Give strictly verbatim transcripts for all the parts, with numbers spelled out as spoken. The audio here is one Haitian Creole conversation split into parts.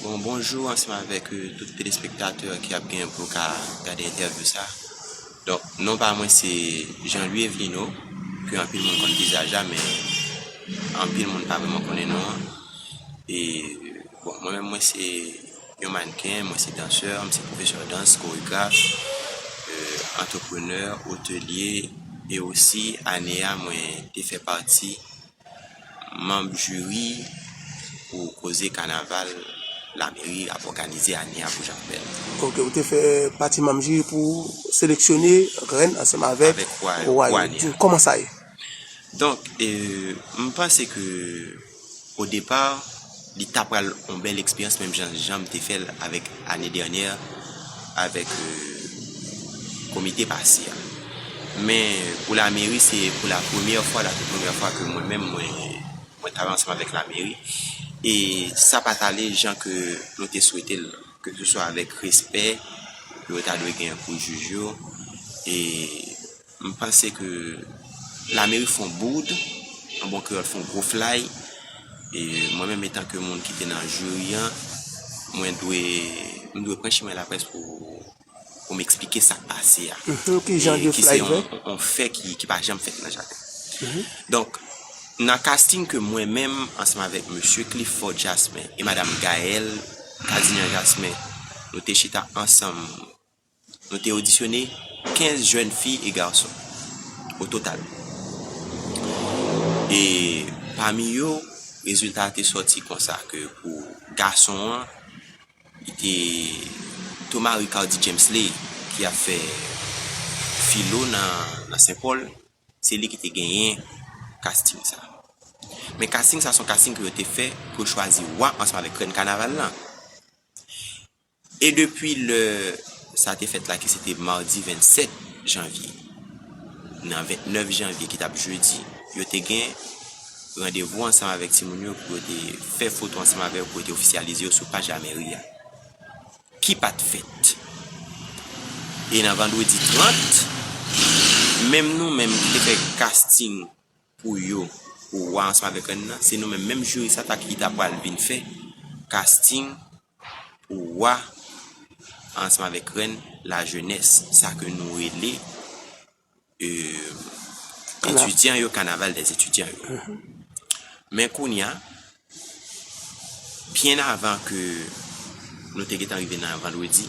Bon, bonjou ansanm avèk, euh, tout telespektatè ki ap gen pou ka gade entèvyou sa. Donk, non pa mwen se Jean Louis Evelino, ke anpil moun konn vizaj la, men anpil moun pa vrèman konnen non an. E, bon, mwen menm, mwen se yon mannken, mwen se dansè, mwen se pwofesè dans, koregraf, euh, antreprenè, otelye, e osi, ane a, mwen te fè pati manm jiri pou koze kanaval lameri ap òganize ane a pou Jakmèl. Ok, ou te fè pati manm jiri pou seleksyone rèn ansanm avèk Avèk wa, wa wa ane a. Kòman sa ye? Donk, euh, m panse ke o depa, li ta pral yon bèl eksperyans, menm jan, jan m te fè l avèk ane dènyè, avèk, euh, komite pase a. Men pou lameri, se pou la premyè fwa, la tout premyè fwa ke mwen menm, mwen, mwen travay ansanm avèk lameri. E sa pa t ale jan ke nou te swete l, ke se swa avèk respè yo ta dwe gen pou jij yo, e m panse ke lameri fè yon bout, an bon kreyòl, fè yon gwo flay. E mwen menm, etanke moun ki te nan jiri an, mwen dwe, m dwe pran chimen laprès pou, pou m eksplike sa k pase a. Mhm, ki jan de flay fè? E ki se yon, yon fè ki, ki pa janm fèt nan jaden. Mhm. Donk, nan casting ke mwen menm, ansanm avèk mesye Clifford Jasmin e madam Gaëlle Cadignan Jasmin, nou te chita ansanm. Nou te odisyone kenz jèn fi e gason o total. E pami yo, rezilta a te sòti konsa ke pou gason an, li te Thomas Ricardy Jamesley ki ap fè filo nan, nan Senpòl, se li ki te genyen casting sa. Men casting sa se yon casting ke yo te fè pou yo chwazi wa ansanm avèk rèn kanaval lan. E depi lè sa te fèt la, ki se te madi vennsèt janvye, nan vennèf janvye ki t ap jedi, yo te gen randevou ansanm avèk timoun yo pou yo te fè foto ansanm avè yo, pou yo te ofisyalize yo sou paj lameri a. Ki pa t fèt. E nan vandredi trant, menm nou menm ki te fè casting pou yo, pou wa ansanm avèk rèn nan, se nou menm, menm jiri sa ta ki ta pral vin fè casting pou wa ansanm avèk rèn lajenès, sa ke nou rele, euh, etidyan yo, kanaval dè etidyan yo. Men kounye a, byen avan ke nou te gentan rive nan vandredi,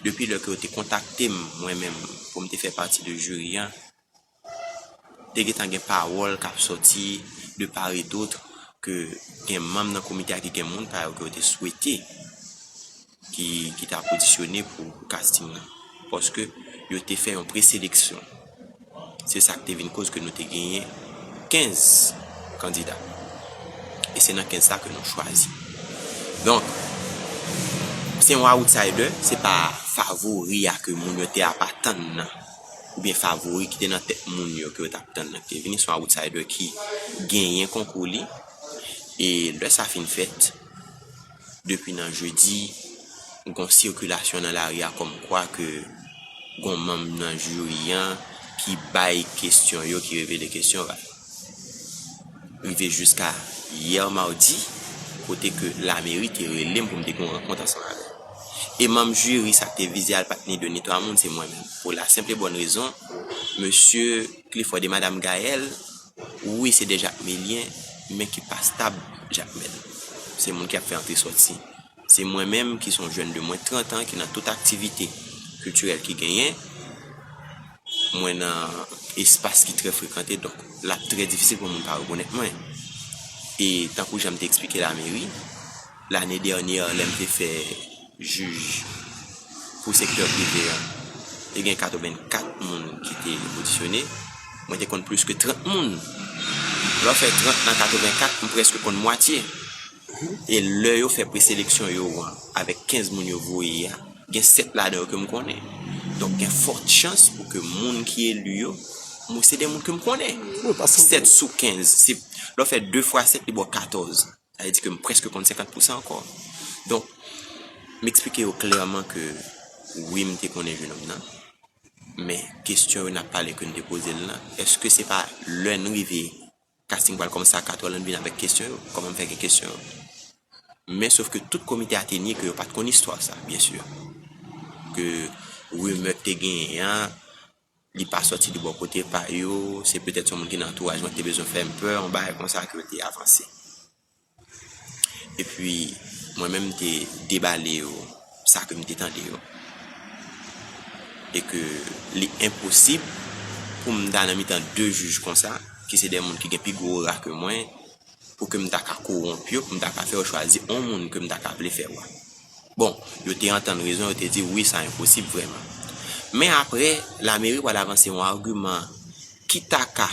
depi lè ke yo te kontakte m, mwen menm, pou m te fè pati de jiri an, te gentan gen pawòl k ap sòti de part et d'autre, ke gen manm nan komite a, ke gen moun pa yo ke yo te swete ki, ki ta pozisyone pou casting nan. Paske yo te fè yon preseleksyon. Se sa k te vin koz ke nou te genyen kenz kandida. E se nan kenz sa ke nou chwazi. Donk, se yon outsider, se pa favori a ke moun yo te ap atann nan, oubyen favori ki te nan tèt moun yo ke yo t ap tann nan ki te vini, se yon outsider ki genyen konkou li. E lè sa fin fèt, depi nan jedi, gon sikilasyon nan lari a kòmkwa ke gon manm nan jiri an ki bay kesyon yo, ki revele kesyon yo. Rive jiska yè madi, kote ke lameri te rele m pou m te gen yon rankont ansanm avè l. E manm jiri sa k te vize a l pa t ni de ni twa moun, se mwen menm. Pou la senp e bòn rezon, mesye Clifford e madam Gaëlle, wi, se de Jakmelyen, men ki pa stab Jakmèl. Se moun ki ap fè antre sòti. Se mwen menm ki se yon jèn de mwens trant an ki nan tout aktivite kiltirèl ki genyen. Mwen nan espas ki trè frekante, donk l ap trè difisil pou moun pa rekonèt mwen. E tankou jan m te eksplike lameri, lane dènyè, lè m te fè jij pou sektè prive a, te gen katrevenkat moun ki te odisyone. Mwen te konn plis ke trant moun. Lè w fè trant nan katrevenkat, m prèske konn mwatye. E lè yo fè preseleksyon yo an, avèk kenz moun yo voye a, gen sèt ladan yo ke m konnen. Donk, gen fòt chans pou ke moun ki eli yo, mwen, se de moun ke m konnen. Wi, paske sèt sou kenz, se, lè w fè de fwa sèt, li ba w katòz. Sa vle di ke m prèske konn senkant pousan ankò. Donk, m eksplike yo klèman ke wi, m te konnen jennonm nan. Men, kesyon yo n ap pale ke n te poze l lan, èske se pa lè n rive, casting pral kòmanse a katrè, lè n vin avèk kesyon yo? Kòman m fè gen kesyon yo? Men sof ke tout komite a te nye ke yo pa t konn istwa sa, byen si. Ke rimè k te genyen an, li pa sòti de bò kote pa yo, se petèt yon moun ki nan antouraj mwen ki te bezwen fè m pè, yon bagay konsa ke yo te avanse. Epi, mwen menm, m te debale yo, sa ke m te tande yo. E ke li enposib pou m ta nan mitan de jij konsa, ki se de moun ki gen pi gwo ora ke mwen, pou ke m ta ka kowonp yo, pou m ta ka fè yo chwazi yon moun ke m ta ka vle fè wa. Bon, yo te antann rezon, yo te di, wi, sa enposib vrèman. Men apre, lameri pral avanse yon agiman ki ta ka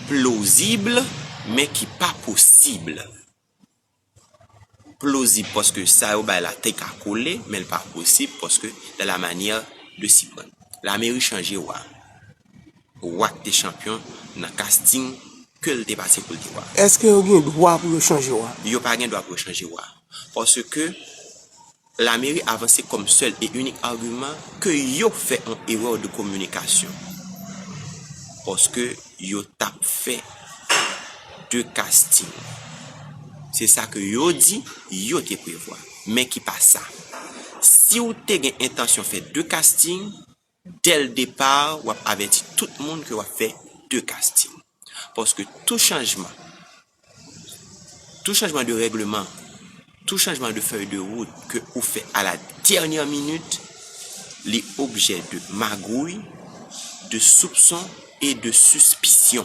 plozib, men ki pa posib. Plozib paske sa yo bay la te ka kole, men l pa posib paske de la manière de s'y prendre. Lameri chanje wa. Wa k te chanpyon nan casting ke l te pase pou l te wa. Èske yo gen dwa pou yo chanje wa? Yo pa gen dwa pou yo chanje wa. Paske lameri avanse kòm sèl e inik agiman ke yo fè yon erè de kominikasyon. Paske yo t ap fè de casting. Se sa ke yo di, yo te prevwa. Men ki pa sa. Si w te gen entansyon fè de casting, dès le départ, w ap avèti tout moun ke w ap fè de casting. Paske tou chanjman, tou chanjman de règleman, tou chanjman de fèy de wout ke ou fè à la dernière minute, li objè de magouy, de soupson e de sispisyon.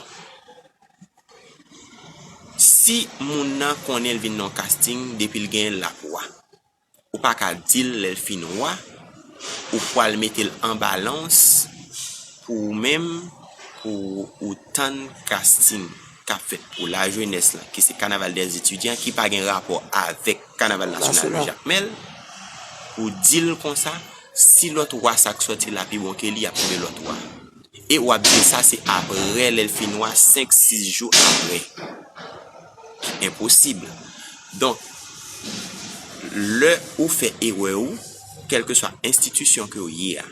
Si moun nan konnen l vin nan yon casting, depi l genyen l ap wa. Ou pa ka di l lè l fin wa, ou pwal mete l an balans pou ou menm, pou ou tann casting k ap fèt pou lajenès lan, ki se Carnaval des étudiants, ki pa gen rapò avèk Kanaval nasyonal de Jakmèl, pou di l konsa, si lòt wa sa k sòti la pi bon ke li, y ap kenbe lòt wa. E w ap di l sa, se apre lè l fin wa, senk, sis jou apre. Enposib. Donk, lè ou fè erè ou, kèlkeswa enstitisyon ke w ye a,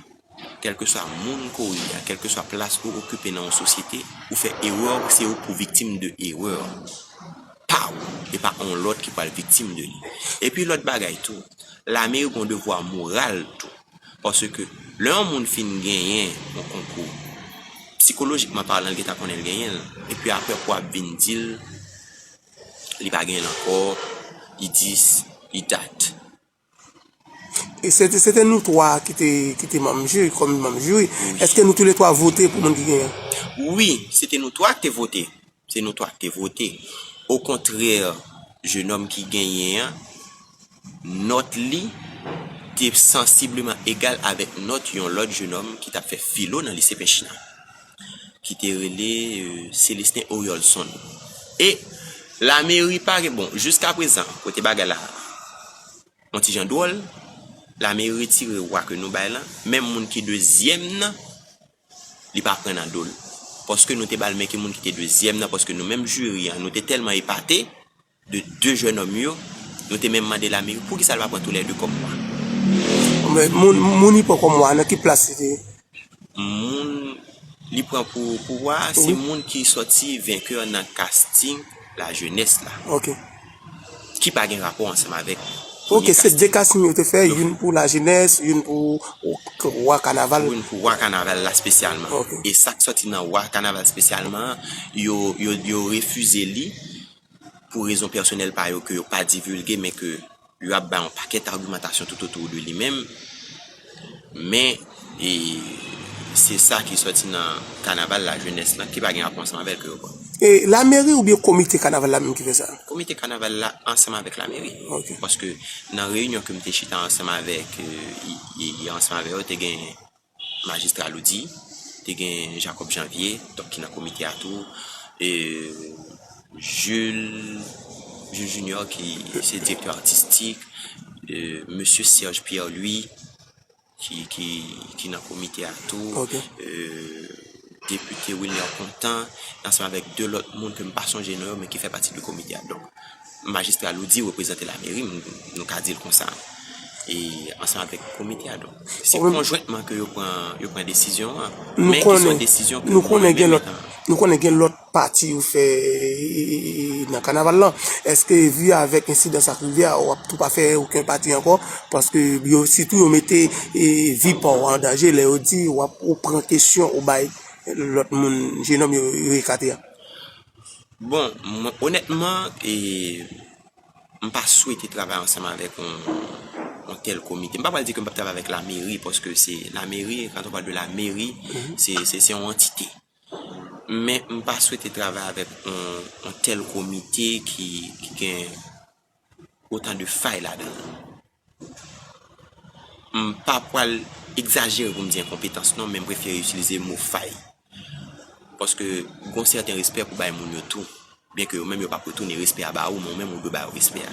kèlkeswa moun ke w ye a, kèlkeswa plas ou okipe nan yon sosyete, ou fè erè, se ou k pou viktim de erè pa w, e pa yon lòt ki pral viktim de li. Epi lòt bagay tou, lameri gen yon devwa moral tou. Paske lè yon moun fin genyen yon konkou, sikolojikman palan, l gentan konnen l genyen l. Epi apre pou w ap vin di l, li pa genyen l ankò, li dis, li dat. E se te, se te nou twa ki te, ki te manm jiri, kòm manm jiri. Wi. Èske nou toulètwa vote pou moun ki genyen? Wi, se te nou twa ki te vote. Se nou twa ki te vote. Okontrè, jenòm ki genyen an, nòt li te sansibleman egal avèk nòt yon lòt jenòm ki t ap fè filo nan lise Pechina, ki te rele, euh, Célestin Oriolson. E lameri pa gen, bon, jiskaprezan, kote bagay la yon ti jan dwòl, lameri retire wa ke nou bay lan, menm moun ki dezyèm nan, li pa pran nan do l. Paske nou te ba l, men ki moun ki te dezyèm nan, paske nou menm jiri an, nou te tèlman epate de de jennonm yo, nou te menm mande lameri, poukisa l pa pran toulède kòm wa? Men moun, moun li pran kòm wa, nan ki plas li te ye? Moun li pran pou, pou wa, se moun ki sòti venkè nan casting lajenès la. Ok. Ki pa gen rapò ansanm avèk premye casting. Ok, se de casting yo te fè, youn pou lajenès, youn pou wa kanaval. Youn pou wa kanaval la espesyalman. Ok. E sa k sòti nan wa kanaval espesyalman, yo, yo, yo refize li pou rezon pèsonèl pa yo ke yo pa divilge, men ke yo ap bay yon pakèt agimantasyon toutotou de li menm. Men, e, se sa ki sòti nan kanaval lajenès lan, ki pa gen rapò ansanm avè l ke yo pran. E lameri oubyen komite kanaval la menm ki fè sa? Komite kanaval la ansanm avèk lameri. Ok. Paske nan reyinyon ke m te chita ansanm avèk, e, e, e ansanm avè yo, te gen Majistra Loudy, te gen Jacob Janvier, donk, ki nan komite a tou, e, Jules, Jules Junior, ki se direktè atistik, e, Mesye Serge Pierre Louis, ki, ki, ki nan komite a tou, ok, e, Depite Wilner Content, ansanm avèk de lòt moun ke m pa sonje non yo, men ki fè pati de komite a. Donk, Majistra Loudy reprezante lameri, m, nou ka di l konsa, e ansanm avèk komite a. Donk, se konjwentman ke yo pran, yo pran desizyon an. Men ki se yon desizyon ke nou konnen gen lòt, Nou konnen gen lòt pati yo fè nan kanaval lan. Èske vi avèk ensidan sa k rive a, w ap tou pa fè okenn pati ankò? Paske yo sitou yo mete vi pa w an danje lè yo di w ap ou pran kesyon ou bay lòt moun, jenòm yo, yo ekate a. Bon, mwen, onètman, e, m pa swete travay ansanm avèk yon, yon tèl komite. M pa pral di ke m p ap travay avèk lameri, paske se lameri, quand on parle de la mairie, se, se, se yon antite. Men m pa swete travay avèk yon, yon tèl komite ki, ki gen otan de fay ladan l. M pa pral egzajere pou m di enkonpetans non, men m prefere itilize mo fay. Paske gon sèten respè pou bay moun yo tou. Byenke yo menm yo p ap retounen respè a ba ou, men ou menm ou dwe ba yo respè a.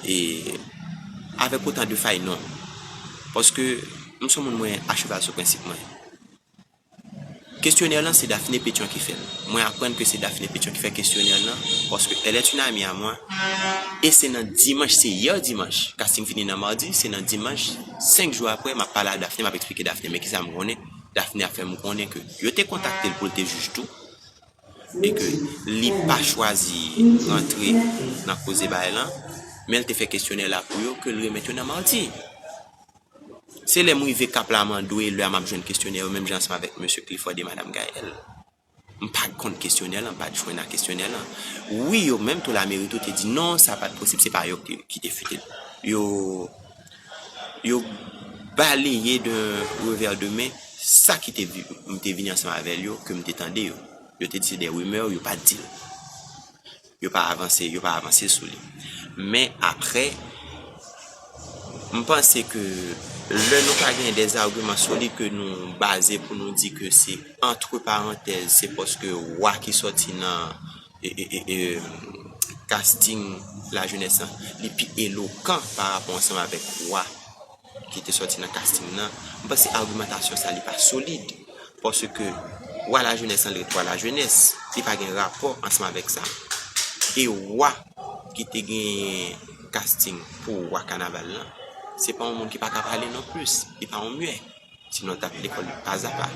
E avèk otan de fay non. Paske m se yon moun mwen a cheval sou prensip mwen. Kesyonè lan se Daphné Pétion ki fè l. Mwen aprann ke se Daphné Pétion ki fè kesyonè lan, paske elle est une amie à moi. E se nan dimanch, se yè dimanch, casting fini nan madi, se nan dimanch, senk jou apre, m ap pale a Daphné, m ap eksplike Daphné, men kisa m konnen, Daphné ap fè m konnen ke yo te kontakte l pou l te jij tou, e ke li pa chwazi rantre nan koze bagay lan, men l te fè kesyonè la pou yo, ke l remèt yo nan madi. Se lè m rive Kap Lamandwe, lè a m ap jwenn kesyonè yo, menm jan ansanm avèk mesye Clifford e madanm Gaëlle. M pa t konn kesyonè lan, m pa t jwenn a kesyonè lan. Wi, yo menm tou lameri tou te di non, sa pa t posib, se pa yo ki te, ki te fite l. Yo, yo baleye d'un revers de main sa ki te, vi- m te vini ansanm avè l yo, ke m te tande yo. Yo te di se de rimè, yo pa t di l. Yo pa avanse, yo pa avanse sou li. Men apre, m panse ke lè nou pa gen de zagiman solid ke nou baze pou nou di ke se, antre parantèz, se paske wa ki sòti nan e, e, e, e, casting lajenès lan, li pi elokan pa rapò ansanm avèk wa ki te sòti nan casting nan. M panse agimantasyon sa li pa solid. Paske wa lajenès lan li ret wa lajenès. Li pa gen rapò ansanm avèk sa. E wa ki te gen casting pou wa kanaval lan, se pa yon moun ki pa ka pale non plis. Li pa yon myè. Sinon l t ap lekòl pazapa.